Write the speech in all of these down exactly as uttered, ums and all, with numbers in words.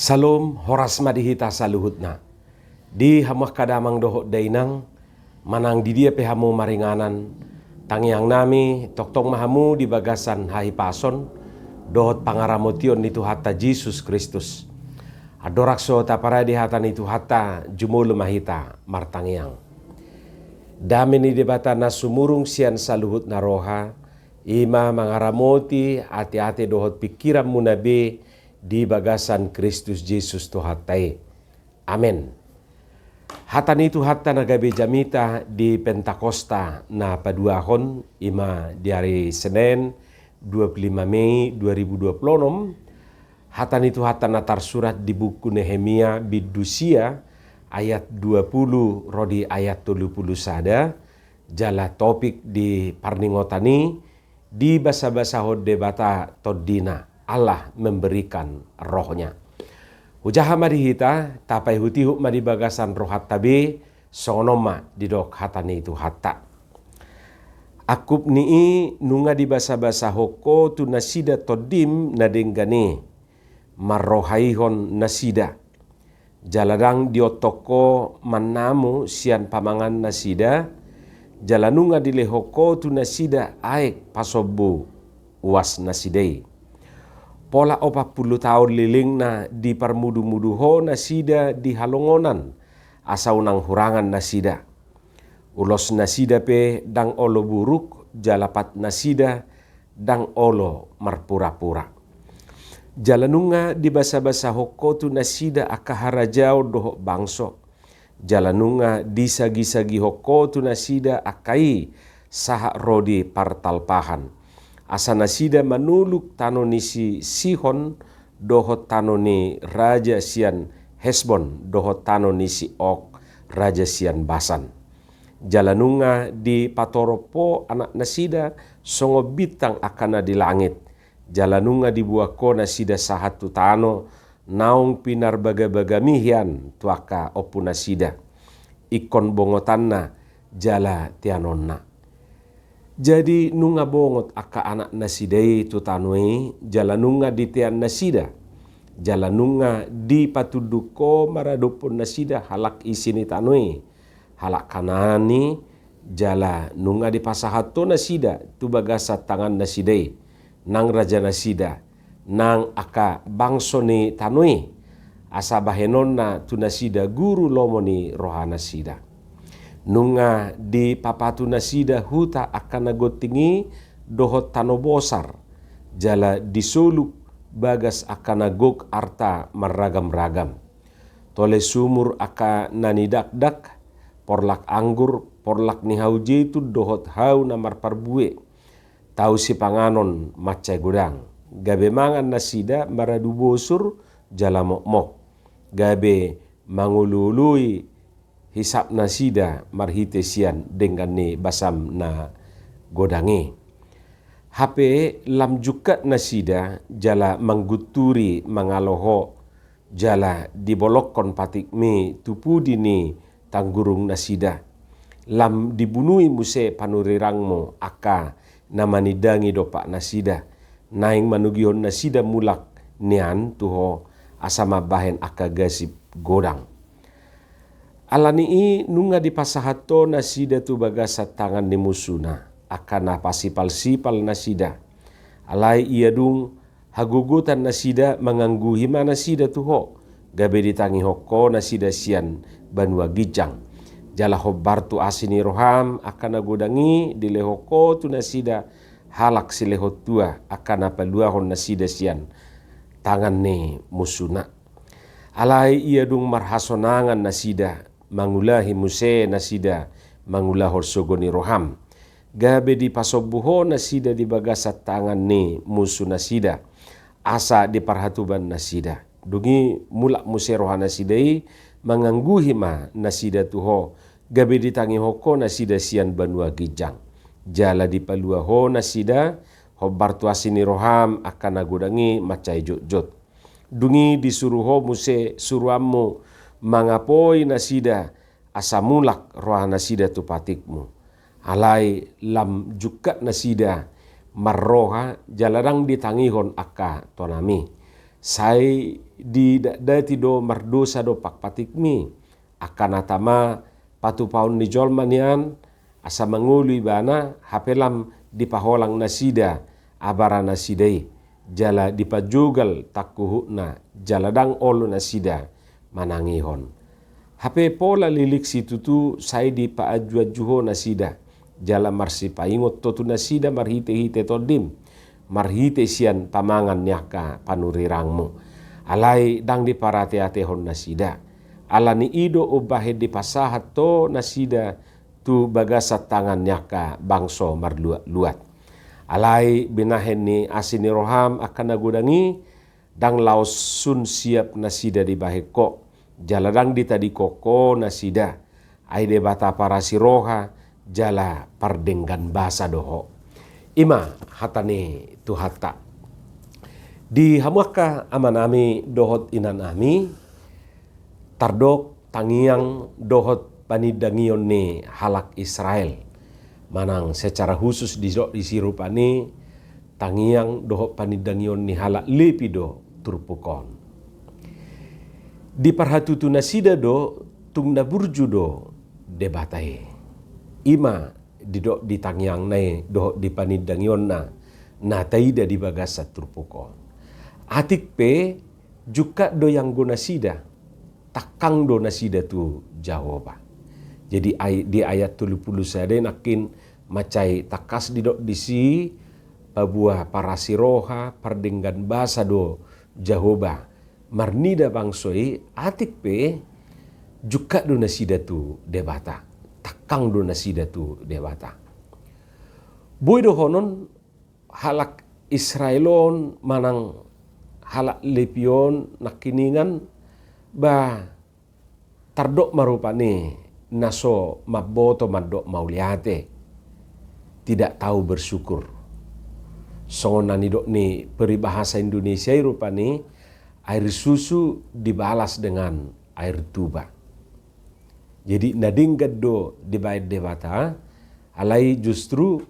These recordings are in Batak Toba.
Salom, horas ma di hita saluhutna. Di hamu angka damang dohot dainang, manang di dia pe hamu maringanan, tangiang nami, tongtong ma hamu di bagasan hahipason dohot pangaramotion ni Tuhanta Jesus Kristus. Andorang so taparade hata ni Tuhanta, jumolo ma hita martangiang. Dame ni Debata na sumurung sian saluhutna roha, i ma mangaramoti ateate dohot pingkiranmuna be di bagasan Kristus Jesus Tuhanta i. Amen. Hata ni Tuhanta na gabe jamita di Pentakosta na paduahon, i ma di ari Senen, dua puluh lima Mei dua ribu dua puluh enam. Hata ni Tuhanta na tarsurat di buku Nehemia bindu sia, ayat dua puluh ro di ayat tolu puluh sada. Jala topik di parningotan i, dibasabasahon Debata tondina, Allah memberikan Roh-Nya. Hujaha ma di hita, tapaihutihut ma di bagasan rohanta be, songon on ma didok hata ni Tuhanta. Angkup ni i nunga dibasabasahon ho tu nasida tondim na denggan i, marrohaihon nasida. Jala ndang diontong ho mannamu sian pamangan nasida, jala nunga dilehon ho tu nasida aek pasombu uas nasida i. Pola opat pulu taon lelengna diparmudumudu ho nasida di halongonan, asa unang hurangan nasida. Ulos nasida pe ndang olo buruk, jala pat nasida ndang olo marpurapura. Jala nunga dibasabasahon ho tu nasida angka harajaon dohot bangso. Jala nunga disagisagihon ho tu nasida angka i sahat ro di partalpahan. Asa nasida manuluk tano ni si Sihon dohot tano ni raja sian Hesbon dohot tano ni si Og raja sian Basan. Jala nunga dipatorop ho anak nasida songon bintang angka na di langit. Jala nunga dibuat ho nasida sahat tu tano naung pinarbagabagami hian tu angka ompu nasida, ingkon bongotanna jala teanonna. Jadi nunga bongot angka anak nasida i tu tano i, jala nunga ditean nasida, jala nunga dipatunduk ho maradophon nasida halak isi ni tano i, halak Kanaan i, jala nunga dipasahat ho nasida tu bagasan tangan nasida i, nang raja nasida, nang angka bangso ni tano i, asa bahenonna tu nasida guru lomo ni roha nasida. Nunga dipapatu nasida huta angka na gonting i dohot tano bosar, jala disoluk bagas angka na gok arta marragamragam. Tole sumur angka na nidakdak, porlak anggur, porlak ni hau jetun dohot hau na marparbue. Tau sipanganon mansai godang. Gabe mangan nasida maradu bosur jala mokmok. Gabe mangolooloi hisap nasida marhite sian denggan ni basam na godang i. Hape lam jungkat nasida jala manggunturi mangalo ho, jala dibolongkon patikmi tu pudi ni tanggurung nasida. Lam dibunui muse panurirangmu angka na manindangi dompak nasida, naeng manogihon nasida mulak nian tu ho, asa mambahen angka gasip godang. Alani i nunga dipasahat ho nasida tu bagasan tangan ni musuna, angka na pasipalsipal nasida. Alai ia dung hagogotan nasida mangangguhi ma nasida tu ho, gabe ditangihon ho nasida sian banua ginjang. Jala hombar tu asi ni roham angka na godang i dilehon ho tu nasida halak silehon tua angka na paluahon nasida sian tangan ni musuna. Alai ia dung marhasonangan nasida, mangulahi muse nasida mangulahon sogo ni roham. Gabe dipasombu ho nasida di bagasan tangan ni musu nasida, asa diparhatuban nasida. Dung i mulak muse roha nasida i, mangangguhi ma nasida tu ho, gabe ditangihon ho nasida sian banua ginjang. Jala dipalua ho nasida, hombar tu asi ni roham angka na godang i mansai jotjot. Dung i disuru ho muse suruanmu mangapoi nasida, asa mulak roha nasida tu patikmu. Alai lam jungkat nasida marroha jala ndang ditangihon angka tonami. Sai didatdati do mardosa dompak patikmi, angka na tama patupahon ni jolma nian, asa mangolu ibana, hape lam dipaholang nasida abara nasida i, jala dipajogal tangkuhutna, jala ndang olo nasida manangihon. Hape pola lilik situtu sai dipaanjuanju ho nasida, jala marsipaingot ho tu nasida marhitehite tondim, marhite sian pamangan ni angka panurirangmu. Alai ndang diparateatehon nasida. Ala ni i do umbahen dipasahat ho nasida tu bagasan tangan ni angka bangso marluatluat. Alai binahen ni asi ni roham angka na godang i, ndang laos sun siap nasida dibahen ho, jala ndang ditadingkon ho nasida. Ai Debata parasi roha jala pardenggan basa do ho. I ma hata ni Tuhanta. Di hamu angka amanami dohot inanami, tardok tangiang dohot panindangion ni halak Israel. Manang secara khusus didok disi rupani tangiang dohot panindangion ni halak Lepi do turpuk on. Diparhatutu nasida do tung na burju do Debata i. I ma didok di tangiangna i dohot di panindangionna na taida di bagasan turpuk on. Atik pe jungkat do ianggo nasida, tangkang do nasida tu Jahowa. Jadi ai-, di ayat tolu pulu sada i nangkin mansai tangkas didok disi, paboa parasi roha, pardenggan basa do Jahowa marnida bangso i, atik pe jungkat do nasida tu Debata, tangkang do nasida tu Debata. Boi dohonon halak Israel on manang halak Lepi on nangkiningan, ba tardok ma rupani na so mamboto mandok mauliate, tidak tahu bersyukur. Songon na nidok ni peribahasa Indonesia i rupani, air susu dibalas dengan air tuba. Jadi na denggan do dibaen Debata, alai justru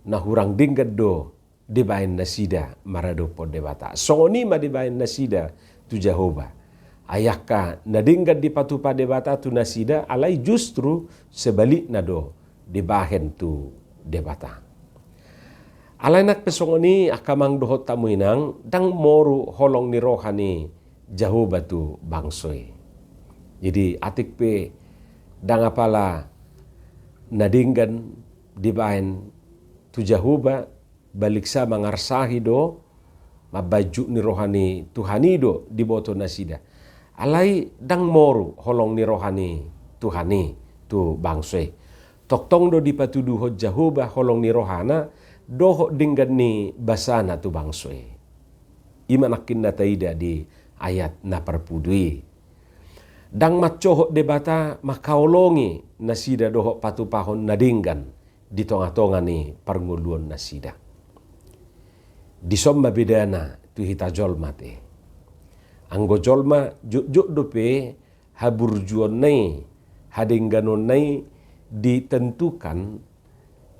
na hurang denggan do dibaen nasida maradophon Debata. Songon i ma dibaen nasida tu Jahowa. Ai angka na denggan dipatupa Debata tu nasida, alai justru sebalikna do dibahen tu Debata. Alai nang pe songon i angka amang dohot hamu inang, ndang moru holong ni roha ni Jahowa tu bangso i. Jadi atik pe ndang apala na denggan dibaen tu Jahowa, baliksa mangarsahi do, mambaen juk ni roha ni Tuhan i do diboto nasida. Alai ndang moru holong ni roha ni Tuhan i tu bangso i. Tongtong do dipatuduhon Jahowa holong ni rohana dohot denggan ni basana tu bangso i. I ma nangkin na taida di ayat na parpudi. Ndang mansohot Debata mangkaholongi nasida dohot patupahon na denggan di tongatonga ni parngoluon nasida. Dison ma bedana tu hita jolma te. Anggo jolma jotjot dope haburjuonna i, hadengganonna i ditentukan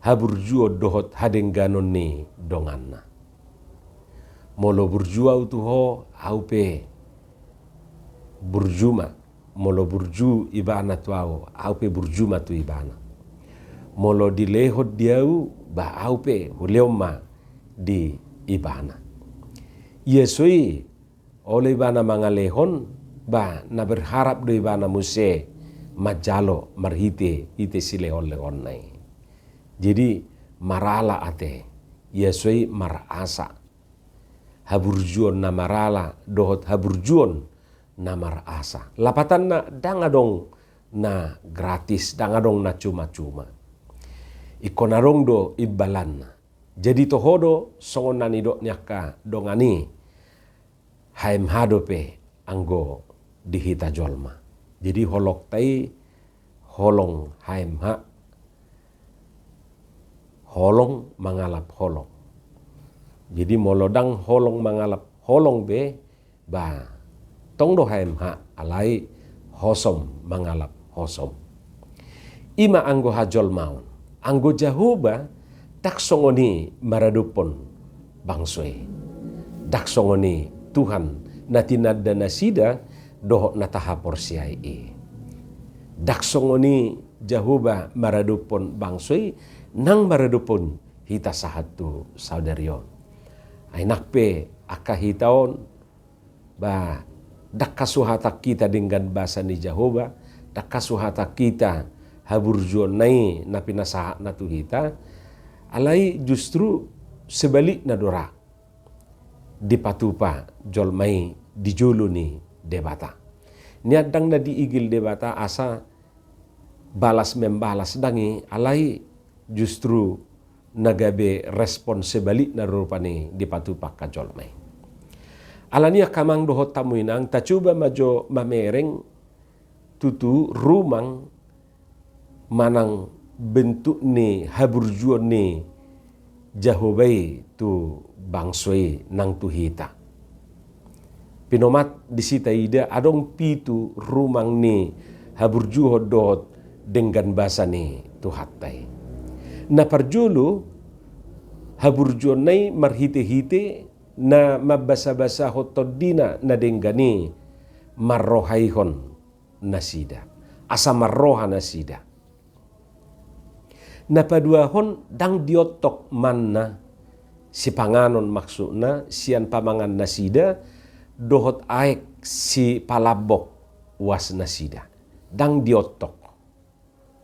haburjuon dohot hadengganon ni donganna. Molo burju ahu tu ho, ahu pe burju ma. Molo burju ibana tu ahu, ahu pe burju ma tu ibana. Molo dilehon di ahu, ba ahu pe hulehon ma di ibana. Ia so i, olo ibana mangalehon, ba na berharap do ibana muse manjalo marhite, hite silehonlehonna i. Jadi marala ate, ia so i marasa. Haburjuon na marala dohot haburjuon na marasa. Lapatanna ndang adong na gratis, ndang adong na cuma-cuma. Ingkon adong do imbalanna. Jadi toho do songon na nidok ni angka dongan i, H M H dope anggo di hita jolma. Jadi holongta i holong H M H, holong mangalap holong. Jadi molo ndang holong mangalap holong be, ba tong do H M H, alai hosom mangalap hosom. I ma anggo hajolmaon. Anggo Jahowa ndang songon i maradophon bangso i. Ndang songon i Tuhan na tinanda nasida dohot na tahaporseai i. Ndang songon i Jahowa maradophon bangso i, nang maradophon hita sahat tu sadari on. Ai nang pe angka hita on, ba, ndang hasuhatan hita denggan basa ni Jahowa, ndang hasuhatan hita haburjuonna i na pinasahatna tu hita, alai justru sebalikna do ra dipatupa jolma i di jolo ni Debata. Nian ndang na diigil Debata asa balas membalas, ndang i, alai justru na gabe respon sebalikna rupani dipatupa angka jolma i. Alani i angka amang dohot hamu inang, tacoba ma jo mamereng tutu rumang manang bentuk ni haburjuon ni Jahowa i tu bangso i nang tu hita. Pinomat disi taida adong pitu rumang ni haburjuon dohot denggan basa ni Tuhanta i. Na parjolo, haburjuonna i marhitehite na mambasabasahon tondina na denggan i marrohaihon nasida, asa marroha nasida. Na paduahon, ndang diontok manna, sipanganon maksudna, sian pamangan nasida, dohot aek sipalambok uas nasida. Ndang diontok.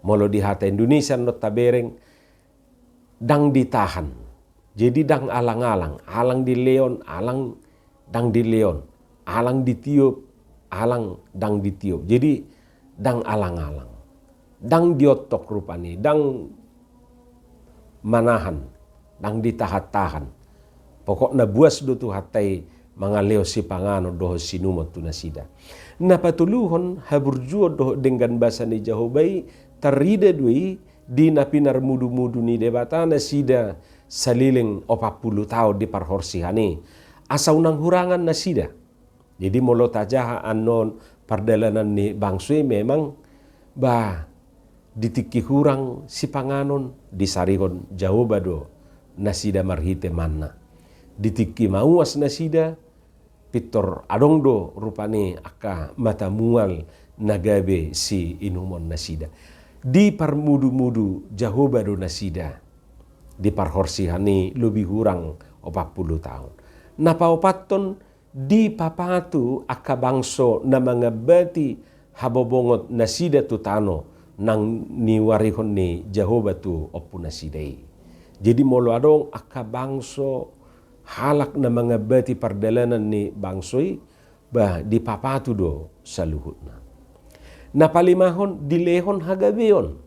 Molo di hata Indonesia annon tabereng, ndang ditahan. Jadi ndang alang-alang, alang dilehon, alang ndang dilehon, alang ditiop, alang ndang ditiop. Jadi ndang alang-alang. Ndang diontok rupani, ndang manahan, ndang ditahan-tahan. Pokokna buas do Tuhanta i mangalehon sipanganon dohot siinumon tu nasida. Na patoluhon, haburjuon dohot denggan basa ni Jahowa i tarida do i di na pinarmudu-mudu ni Debata nasida saleleng opat pulu taon di parhorsihan i, asa unang hurangan nasida. Jadi molo tajaha annon pardalanan ni bangso i, memang, bah, di tingki hurang sipanganon disarihon Jahowa do nasida marhite manna. Di tingki mauas nasida, pintor adong do rupani angka mata mual na gabe siinumon nasida. Diparmudu-mudu Jahowa do nasida di parhorsihan i lobi hurang opat pulu taon. Na paopathon, dipapatu angka bangso na mangambati habobongot nasida tu tano naung niuarihon ni Jahowa tu ompu nasida i. Jadi molo adong angka bangso, halak na mangambati pardalanan ni bangso i, bah, dipapatu do saluhutna. Na palimahon, dilehon hagabeon,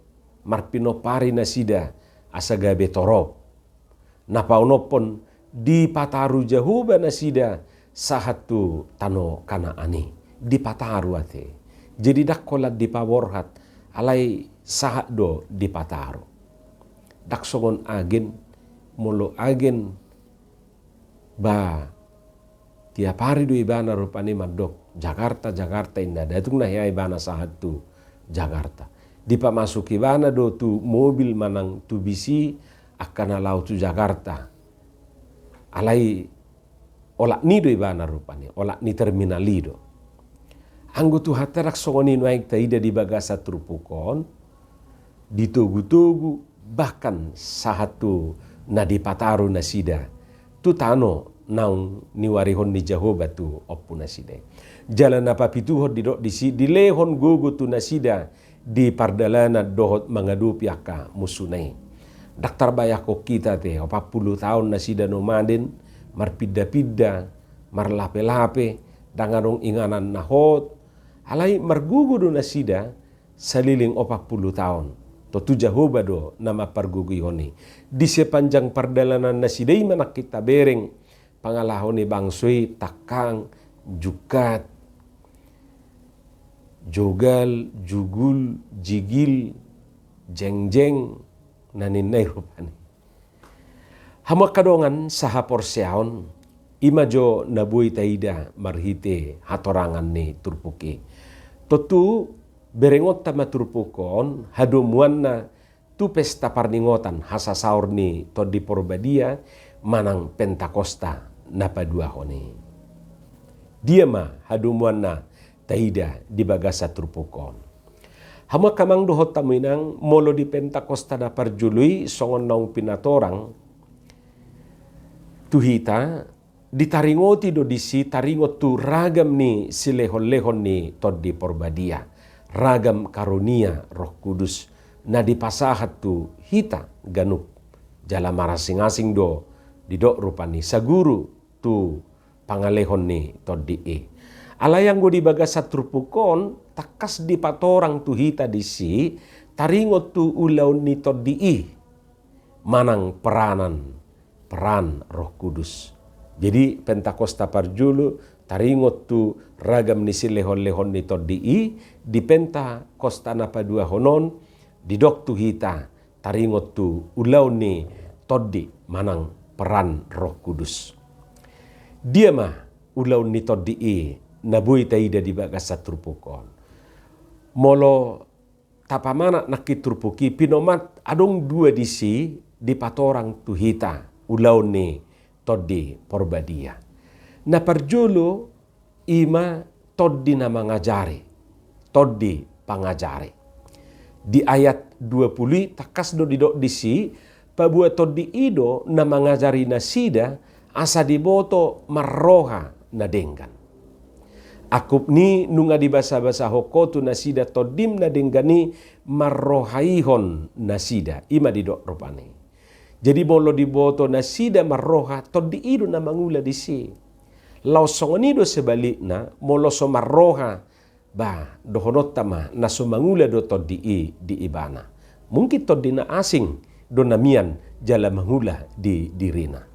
marpinompari nasida asa gabe torop. Na paonomhon, dipataru Jahowa nasida sahat tu tano Kanaan i. Dipataru ate. Jadi ndang holan dipaborhat, alai sahat do dipataru. Ndang songon agen, molo agen, bah, tiap ari do ibana rupani mandok Jakarta, Jakarta, inna, da tung na hea ibana sahat tu Jakarta. Dipamasuk ibana do tu mobil manang tu bis i angka na laho tu Jakarta. Alai olat ni do ibana rupani, olat ni terminal i do. Anggo Tuhanta ndang songon i nuaeng taida di bagasan turpuk on, ditogu-togu, bahkan sahat tu na dipataru nasida tu tano naung niuarihon ni Jahowa tu ompu nasida i. Jala na papituhon didok disi, dilehon gogo tu nasida di pardalanan dohot mangadopi angka musuna i. Ndang tarbayangkon hita ate, opat pulu taon nasida nomaden, marpinda-pinda, marlape-lape, ndang adong inganan na hot, alai margogo do nasida saleleng opat pulu taon. Tontu Jahowa do na mampargogoi i. Di sepanjang pardalanan nasida i ma nangkin tabereng pangalaho ni bangso i, tangkang, jungkat, jogal, jugul, jigil, jengjeng, na ninna i rupani. Hamu angka dongan sahaporseaon, i ma jo na boi taida marhite hatorangan ni turpuk i. Tontu berengonta ma turpuk on hadomuanna tu pesta parningotan hasasaor ni Tondi Porbadia manang Pentakosta na paduahon i. Dia ma hadomuanna taida di bagasan turpuk on. Hamu angka amang dohot hamu inang, molo di Pentakosta na parjolo i songon naung pinatorang tu hita, ditaringoti do disi taringot tu ragam ni silehonlehon ni Tondi Porbadia, ragam karunia Roh Kudus na dipasahat tu hita ganup, jala marasingasing do didok rupani saguru tu pangalehon ni Tondi i. Alai anggo di bagasan turpuk on, tangkas dipatorang tu hita disi taringot tu ulaon ni Tondi i manang peranan, peran Roh Kudus. Jadi Pentakosta parjolo taringot tu ragam ni silehonlehon ni Tondi i, di Pentakosta na paduahon on didok tu hita taringot tu ulaon ni Tondi manang peran Roh Kudus. Dia ma ulaon ni Tondi i na boi taida di bagasan turpuk on? Molo tapamanat nangkin turpuk i, pinomat adong dua disi dipatorang tu hita ulaon ni Tondi Porbadia. Na parjolo, i ma tondi na mangajari, tondi pangajari. Di ayat dua pulu i tangkas do didok disi, paboa tondi i do na mangajari nasida asa diboto marroha na denggan. Angkup ni nunga dibasabasahon ho tu nasida tondim na denggan i marrohaihon nasida, i ma didok rupani. Jadi molo diboto nasida marroha, tondi i do na mangula disi. Laos songon i do sebalikna, molo so marroha, bah, dohononta ma na so mangula do tondi i di ibana. Mungkin tondi na asing do na mian jala mangula di dirina.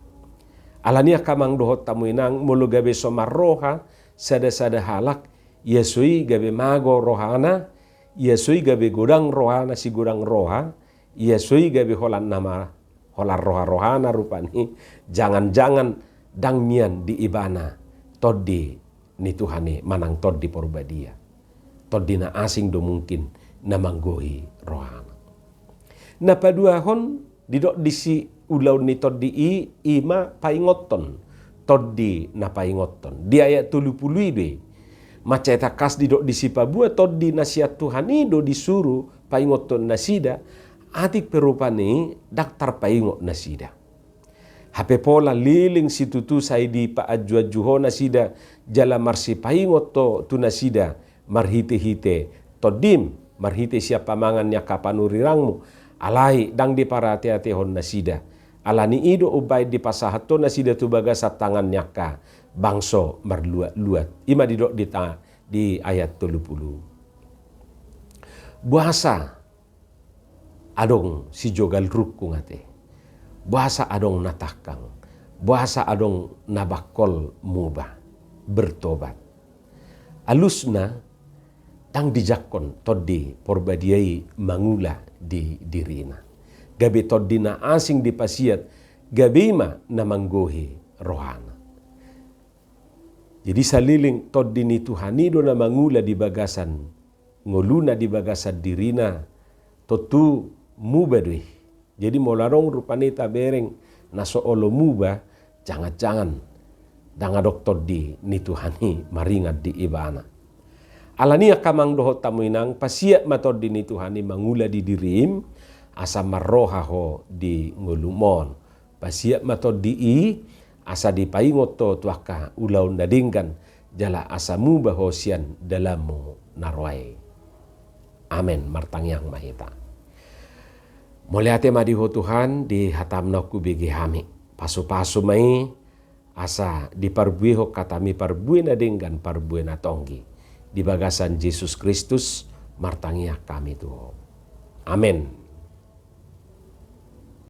Alani i angka amang dohot hamu inang, molo gabe so marroha sadasada halak, ia so i gabe mago rohana, ia so i gabe godang rohana, sigodang roha, ia so i gabe holan nama, holan roharohana rupani, janganjangan ndang mian di ibana tondi ni Tuhan i manang Tondi Porbadia. Tondi na asing do mungkin na manggohi rohana. Na paduahon, didok disi ulaon ni tondi i, i ma paingothon, tondi na paingothon. Di ayat tolu pulu i do i. Mansai tangkas didok disi paboa tondi na sian Tuhan i do disuru paingothon nasida, atik pe rupani ndang tarpaingot nasida. Hape pola leleng situtu sai dipaanjuanju ho nasida jala marsipaingot ho tu nasida marhitehite tondim, marhite sian pamangan ni angka panurirangmu, alai ndang diparateatehon nasida. Alani i do umbaen dipasahat ho nasida tu bagasan tangan ni angka bangso marluatluat. I ma didok di ta-, di ayat tolu pulu. Boasa adong sijogal rungkung ate? Boasa adong na tangkang? Boasa adong na bangkol muba, bertobat? Alusna, ndang dijangkon Tondi Porbadia i mangula di dirina. Gabe tondi na asing dipasiat, gabe i ma na manggohi rohana. Jadi saleleng Tondi ni Tuhan i do na mangula di bagasan ngoluna, di bagasan dirina, tontu muba do i. Jadi molo adong rupani tabereng na so olo muba, janganjangan ndang adong Tondi ni Tuhan i maringan di ibana. Alani i angka amang dohot hamu inang, pasiat ma Tondi ni Tuhan i mangula di dirim, asa marroha ho di ngolum on. Pasiat ma tondi i, asa dipaingot ho tu angka ulaon na denggan, jala asa muba ho sian dalanmu na roa i. Amen. Martangiang ma hita. Mauliate ma di Ho Tuhan, di hatam na hubege hami. Pasupasu ma i, asa diparbuehon hatami parbue na denggan, parbue na tonggi. Di bagasan Jesus Kristus, martangiang hami tu Ho. Amen.